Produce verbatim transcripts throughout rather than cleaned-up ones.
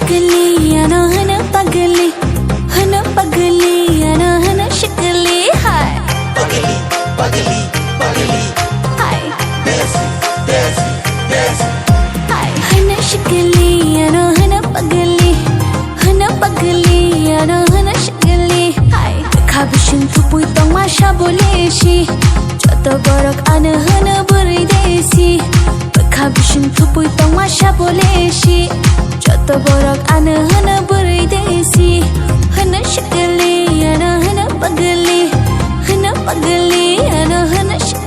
Shikili, ano hwno pagli, hwno pagli, ano hwno shikili, hai. Pagli, pagli, pagli. Hai. Desi, desi, desi. Hai. Hwno shikili, ano hwno pagli, hwno pagli, ano hwno shikili, hai. Bwkha bising thupui tongma sabo lesi. Joto borok ano hwno bwrwi desi. Bwkha bising thupui tongma sabo lesi. Joto borok ano hwno bwrwi desi. Hwno shikili, ano hwno pagli. Hwno pagli, ano hwno shikili.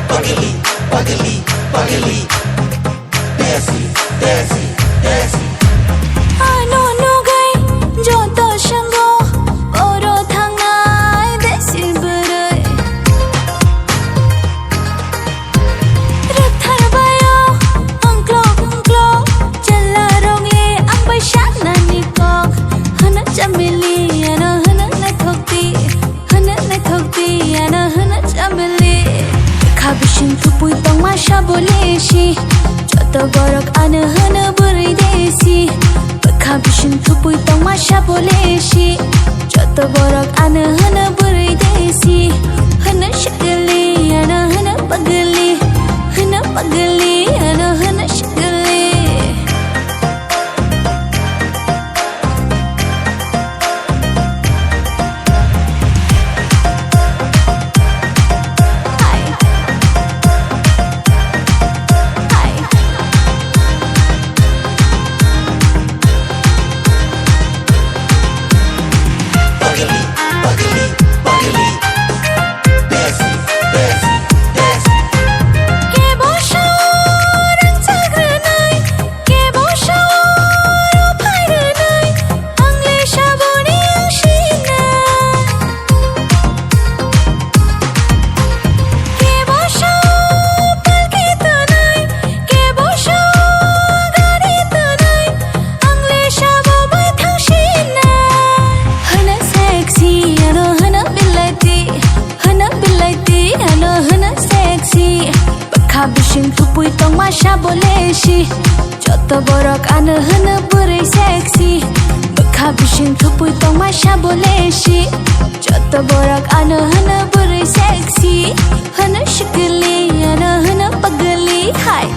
Pagli, pagli, pagli. Desi, desi, desi. Ano nugwi joto swngo, oro thangnai desi bwrwi. Rwktharbaio ongklok ongklok, chwlarokni ang bai sanani kok. Hwno chamili, ano hwno naithok di, hwno naithok di, ano hwno chamili. Bwkha bising thupui tongma sabo lesi. Joto borok ano hwno bwrwi desi. Bwkha bising thupui tongma sabo lesi. Joto borok ano hwno bwrwi desi. Hwno shikili, ano hwno pagli. Hwno pagli, ano hwno shikili. Kebo sao rangchak rwnai, kebo sao rw phai rwnai, ang le saboni ang sina. Kebo sao palki twnai, kebo sao gari twnai, ang le sabo bai thang sina. Hwno sexy, ano hwno bilati. Hwno bilati, ano hwno sexy. Bwkha bising thupui tongma sabo lesi. Joto borok ano hwno bwrwi sexy. Bwkha bising thupui tongma sabo lesi. Joto borok ano hwno bwrwi sexy. Hwno shikili, ano hwno pagli, hai.